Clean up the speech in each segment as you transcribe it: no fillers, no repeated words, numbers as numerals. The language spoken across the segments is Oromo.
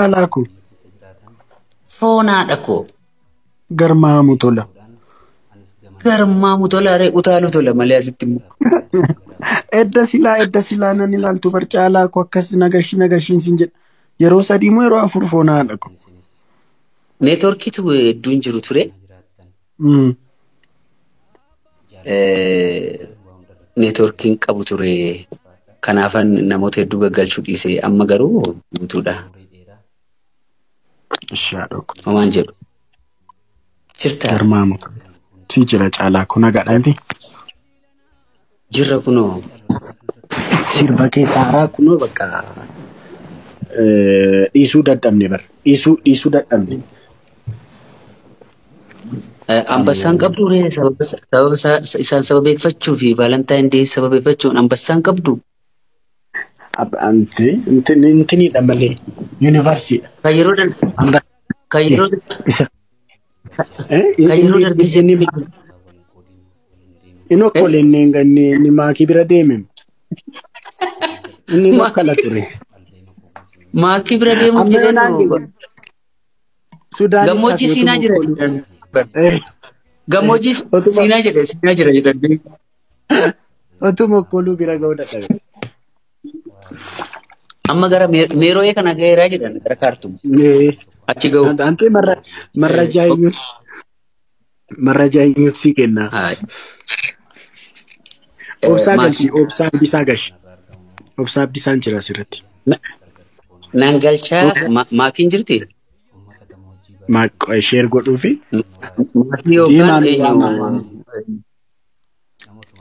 Caalaa koo. Foon haadha koo. Garmaamu tola. Garmaamu tola ree utaalu tola malee asitti immoo. Edda silaa nan ilaaltu bar caalaa koo akkas nagashi nagashiin sin jedha. Yeroo sadii moo yeroo afur foon haadha koo. Neetworkiitu hedduun jiru ture. Neetworkiin qabu ture. Kanaafan namoota hedduu gaggalchuu dhiise, amma garuu guutuudha. Ishi haadha koo. Homaan jedhu. Jirtaa? Garmaamu tola. Si jira caalaa koo, nagaadha miti? Jirra kunoo. Sirba keessa haaraa kunoo bakka dhiisuu dadhabne bar. Dhiisuu dadhabne. Ambassaan qabdu ree sababa isaan sababeeffachuu fi Valentine Day sababeeffachuun ambassaan qabdu. Intiniidha malee yuunivarsiidha. Kan yeroo darbe kan yeroo Isa. kan yeroo darbe Inni inni okkolee inni maakii bira deeme. Inni okkala ture. Maakii bira deemuuf Amma yoo naan jedheetu Sudaanitti gammoojjii Siinaa jira jedhan. Gammoojjii Siinaa jedhe, Siinaa jira jedhan. Otuma okkoluu bira ga'uu dadhabe. Amma gara Meeroo'ee kana ga'eeraa jedhan, gara Kaartum. Achi ga'u. Antee marrajaa eenyuti? Marrajaa eenyuti sii kenna? Obsaa galchi, obsaa Abdiisaa galchi. Obsaa Abdiisaan jira asirratti. Naan galchaa, maakiin jirti? Maaqoo share godhuufi. Maakii yookaan Diimaan eenyu? waamaa.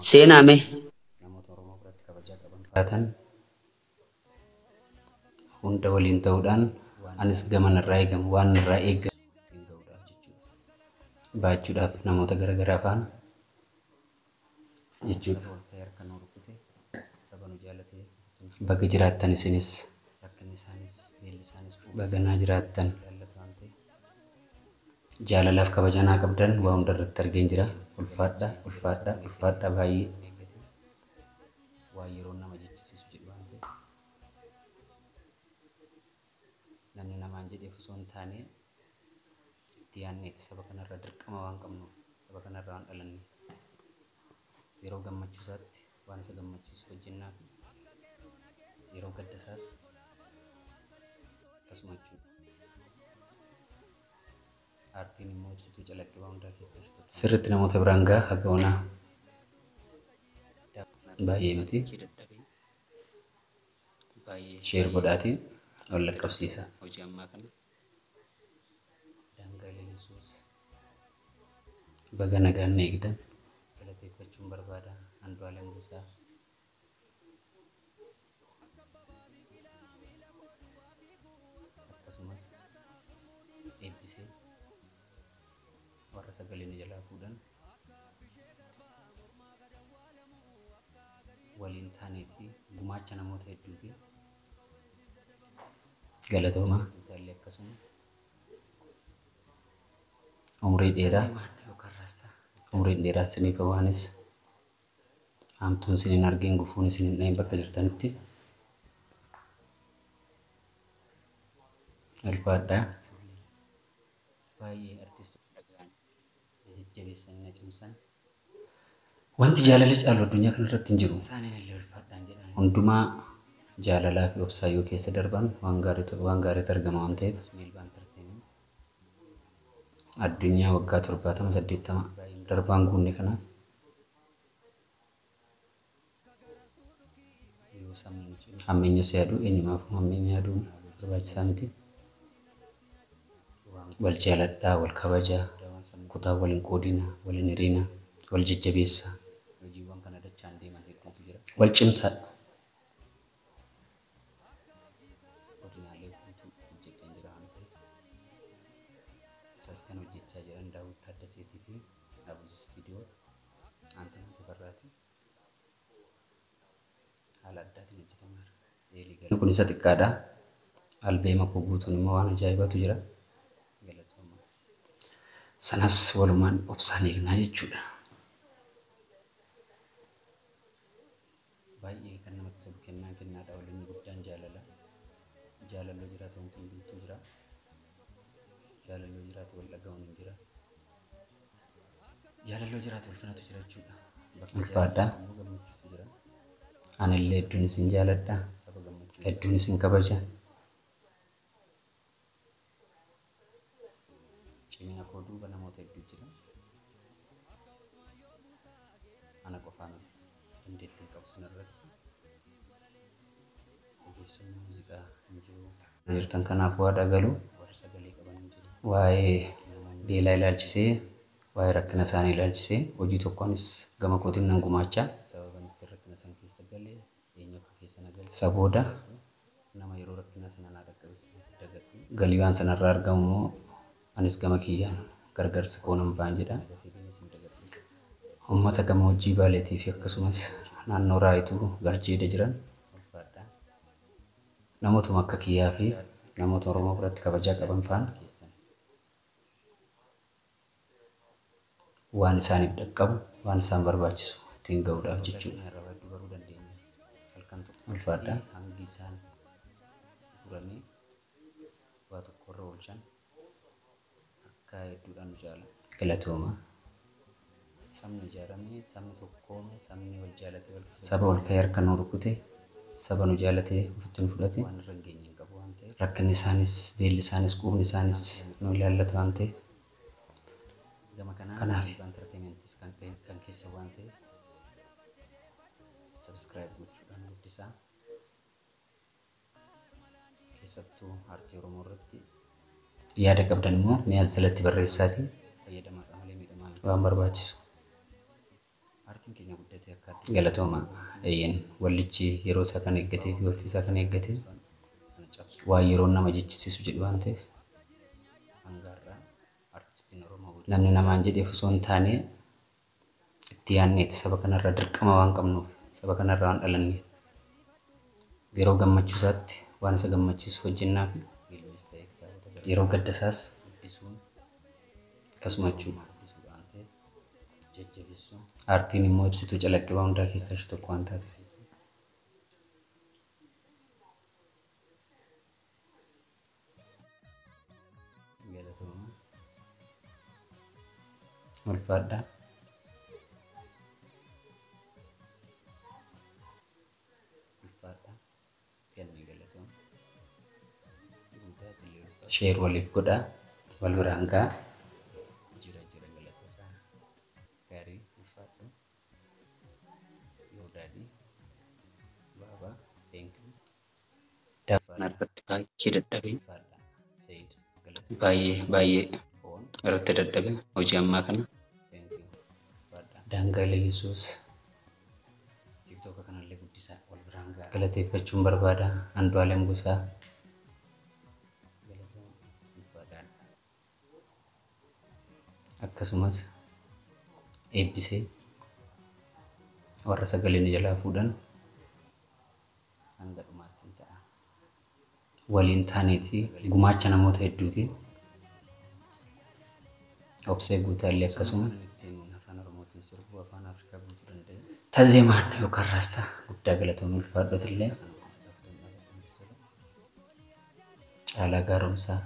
Seenaame. Hunda waliin ta'uudhaan anis gama narraa eegamu waan narraa eegamu baachuudhaaf namoota garaagaraa faana jechuudha. Baga jiraattan isinis, baga naa jiraattan, jaalalaaf kabaja naa qabdan waa hunda irratti argeen jira. Ulfaadha, ulfaadha, ulfaadha baay'ee. Waan yeroo nama jechisiisu jedhu waan ta'eef, namni namaan jedheef osoo hin taane itti yaadneeti, saba kanarraa dirqama waan qabnuuf, saba kanarraa waan dhalanneef, yeroo gammachuu isaatti waan isa gammachiisu hojjennaa fi yeroo gadda isaas akkasuma jechuudha. Aartiin immoo ibsituu calaqqee waan hundaa keessaa ishee tokko. Sirriitti namoota biraan gaha haga onaa baay'ee miti. Share godhaatii wal lakkaabsiisa. Baga nagaan na eegdan galateeffachuun barbaada. Andu'aalem Gosaa. Akkasumas eebbisee warra sagalee na jalaa fuudhan waliin taaneeti, gumaacha namoota hedduuti. Galatooma. Akkasuma umrii dheeraa, umriin dheeraa isiniif hawaanis, hamtuun isin hin argin, gufuun isin hin dhahin bakka jirtanitti. Ulfaadhaa. Baay'ee artistoota jajjabeessanii na cimsan. Wanti jaalala caalu addunyaa kanarratti hin jiru. Hundumaa jaalalaa fi obsaa yoo keessa darban waan gaariitu argama waan ta'eef, addunyaa waggaa 70 80 darbaan guunne kanaaf hammeenyas yaaduu, eenyumaafuu hammeenya yaaduun barbaachisaa miti. Wal jaaladhaa, wal kabajaa, kutaa wal hin qoodinaa, wal hin hiriinaa, wal jajjabeessaa, wal cimsaa. Godinaalee guutuu hojjedheen jira waan ta'eef, isas kan hojjechaa jiran Daawwit Taaddaseetii fi Abuuz Istiidiyoo Aantonii Tafarraati. Haala addaatiin hojjetamaa jira. Kun isa xiqqaadha. Albeema koo guutuun immoo waan ajaa'ibaatu jira. Sanas walumaan obsaan eegnaa jechuudha. Baay'ee kan namatti tolu kennaa kennaadha. Waliin guddaan jaalala. Jaalaloo jiraatu wanti hundumtuu jira. jiraate wal dhaga'uun hin jira. Jaalalli jiraate ulfinatu jira jechuudha. Ulfaadhaa. Immoo gammachuutu jira. Anillee hedduun isin jaaladha. Saba gammachuu. Hedduun isin kabaja. Cimina koo duuba namoota hedduu jira. Ana qofaa miti. Dandeettiin qabu sanarratti. Ogeessonni muuziqaa hin jiru. Jirtan kanaaf waa dhagalu. Warri sagalee qaban hin jiru. Waa'ee beelaa ilaalchisee, waa'ee rakkina isaanii ilaalchisee hojii tokkonis gama kootiin nan gumaacha. Sababa itti rakkina san keessa galee eenyu akka keessa na galche. Isa booda Nama yeroo rakkina sana naa dhaqqabis dagadhu. galii waan sanarraa argamu immoo anis gama kiyyaan gargaarsa koo nan ba'an jedha. Dagatee deemes hin dagadhu. Uummata gammoojjii Baaleetii fi akkasumas naannoo Raayituu Garjeeda jiran Ulfaadhaa. namootuma akka kiyyaa fi namoota Oromoo biratti kabajaa qaban faana Keessan. waan isaaniif dhaqqabu, waan isaan barbaachisu ittiin ga'uudhaaf jechuudha. Rakkina irraa hedduu baruu dandeenya. Halkan tokko Ulfaadhaa. hangi isaan furamee waa tokkorra oolchan akka hedduudhaan nu jaala. Galatooma. Sabni ijaaramee, sabni tokkoome, sabni wal jaalatee wal keessa Saba ol ka'ee harka nu rukute, saba nu jaalatee ofitti nu fudhate, waan irra hin geenye hin qabu waan ta'eef rakkinni isaanis, beelli isaanis, quufni isaanis nu ilaallata waan ta'eef gama kanaan Kanaaf. Dhiibbaa Entertainmentis kan keessa waan ta'eef subscribe gochuudhaan guddisaa. Keessattuu aartii Oromoo irratti yaada qabdan immoo mi'a jalatti barreessaatii fayyadamaadha malee miidhamaa miti. waan barbaachisu. Aartiin keenya guddatee akka addunyaa Galatooma. Eeyyeen wallichi yeroo isaa kan eeggatee fi waqtii isaa kan eeggatee sana cabsu waan yeroon nama jechisiisu jedhu waan ta'eef hangaarraa aartistiin Oromoo namni namaan jedheef osoo hin taane itti yaadneeti saba kanarraa dirqama waan qabnuuf saba kanarraa waan dhalanneef yeroo gammachuu isaatti waan isa gammachiisu hojjennaa fi fiilmis ta'ee kitaabota gara yeroo gadda isaas guddisuun akkasuma jechuudha. guddisuudha waan ta'eef jajjabeessuu Aartiin immoo ibsituu calaqqee waan hundaa keessaa ishee tokko waan taateef. Galatooma. Ulfaadhaa. Ulfaadhaa. Kennee galatooma. Guutaa illee ulfaadha. Sheer waliif godhaa. Wal biraan gahaa. Jira jira galata isaa. Gaarii ulfaadhu. Yoo daadhii. Baabaa. Thank you. Daafaan irratti baay'ee dadhabee Ulfaadhaa. Sayid. Galatooma. baay'ee baay'ee Foon. irratti dadhabe hojii ammaa kana. Thank you. Ulfaadhaa. Daangaa Yesuus Tiktooka kanallee guddisaa wal biraan gahaa. galateeffachuun barbaada. Andu'aalem Gosaa Galatooma. Ulfaadhaa. akkasumas eebbisee warra sagalee nu jalaa fuudhan Hanga dhumaatti hin ta'a. waliin taaneeti gumaacha namoota hedduuti. Obsee guutaallee akkasuma Kan ittiin afaan Oromootiin sirbu afaan Afrikaa guutuu danda'e. tazeemaan yookaan raastaa guddaa galatoomii ulfaadhotillee Caalaa Gaaromsaa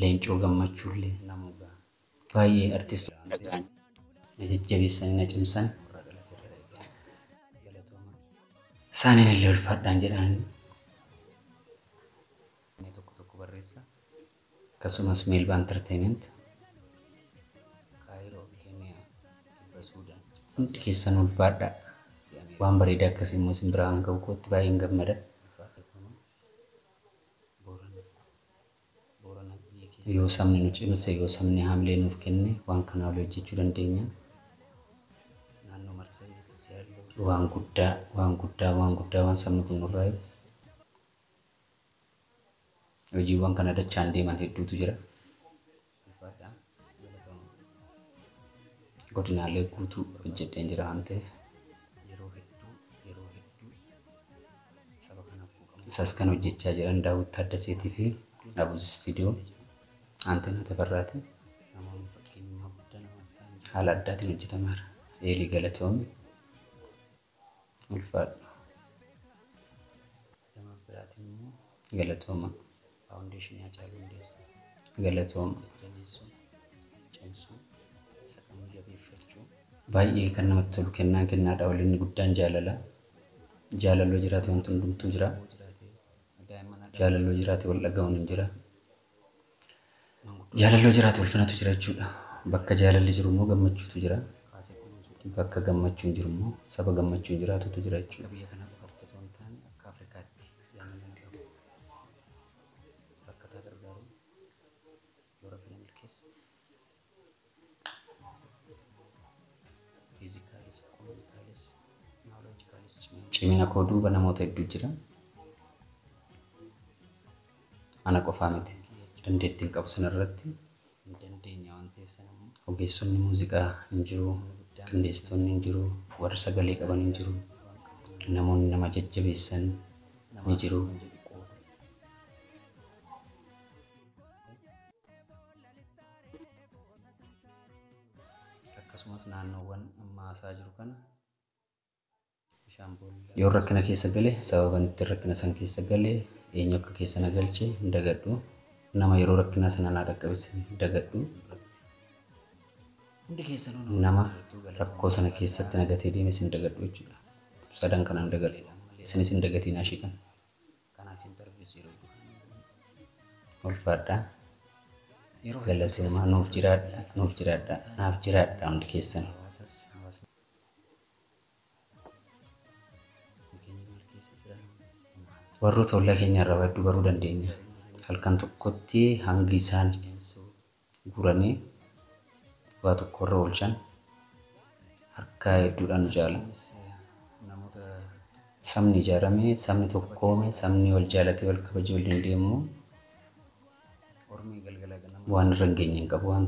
Leencoo Gammachuullee Namugaa baay'ee artistoota dhaga'an na jajjabeessanii na cimsan warra dhalate irra eegale. Galatooma. isaaniin illee ulfaadhaan jedhaan Inni tokko tokko barreessa. akkasumas Meelbaa Entertainment Kaayiroo, Keeniyaa, Kibba Suudaan, hundi keessan ulfaadhaa. fi Ameerikaa. Waan bareedaa akkasii immoo isin biraan ga'u kootti baay'een gammada. Ulfaadha. Boorana. Boorana biyya keessa. Yoo sabni nu cimse, yoo sabni haamilee nuuf kenne waan kanaa olii hojjechuu dandeenya. Naannoo Marsabit, Siyaalloo. Waan guddaa, waan guddaa, waan guddaa waan sabni kun nurraa eegu. Hojiiwwan kana dachaan deeman hedduutu jira. Ulfaadha. Galatooma. Godinaalee guutuu hojjedheen jira waan ta'eef. Yeroo hedduu, yeroo hedduu saba kanaaf quuqamu. Isas kan hojjechaa jiran Daawwit Taaddaseetii fi Abuuz Istiidiyoo Aantenaa Tafarraati. Namoonni fakkeenyummaa guddaa namaaf ta'an jiru. Haala addaatiin hojjetamaara. Eelii Galatoomi. Ulfaadha. Gama biraatiin immoo Galatooma. Faawundeeshinii Haacaaluu Hundeessaa. Galatooma. Jajjabeessuu, cimsuu, isa kamuu jabeeffachuu. Baay'ee kan namatti tolu kennaan kennaadha. Waliin guddaan jaalala. Jaalaloo jiraate wanti hundumtuu jira. Yoo jiraate daa'imman aadaa Jaalaloo jiraate wal dhaga'uun hin jira. manguddoo Jaalaloo jiraate ulfinatu jira jechuudha. Bakka jaalalli jiru immoo gammachuutu jira. kaasee kunuunsuu. Bakka gammachuun jiru immoo saba gammachuun jiraatutu jira Akka jechuudha. biyya kanaa qofaatti otoo hin taane akka Afrikaatti yaadni qabu. Rakkataa gargaaruu yoo rakkina milkeessa. Fiizikaalis, ikonoomikaalis, naawoloojikaalis cimina. Cimina koo duuba namoota hedduu jira. Ana qofaa miti. Dandeettiin qabu sanarratti Hin dandeenya waan ta'eef sana immoo ogeessonni muuziqaa hin jiru, qindeessitoonni hin jiru, warri sagalee qaban hin jiru, waan qabnu namoonni nama jajjabeessan ni namaa jiru. kan jedhu qooda. Akkasumas naannoowwan amma haasaa jiru kana bishaan boollaa Yoo rakkina keessa gale sababan ittiin rakkina san keessa gale eenyu akka keessa na galche hin dagadhu. Nama yeroo rakkina sana na dhaqqabise hin dagadhu. duratti hundi keessanuu nama Nama jirtu rakkoo galatooma sana keessatti na gatee deemes hin dagadhu jechuudha. Sadan kana hin dagadhu. Isinis hin dagatiin ashii kana. Kanaaf intarviis yeroo Ulfaadhaa. yeroo hedduu Galatoomaa nuuf jiraadha, nuuf jiraadha, naaf jiraadha hundi keessan. hawaasas hawaasni keenya maal keessa jira Warroota ollaa keenya irraa hedduu baruu dandeenya. Halkan tokkotti hangi isaan cimsuu guuranii waa tokko irra oolchan harka hedduudhaan nu caala. kunis namoota Sabni ijaarame, sabni tokkoome, sabni wal jaalatee wal kabajee wal danda'e immoo ormii galgala ganama waan irra hin geenye hin qabu. Waan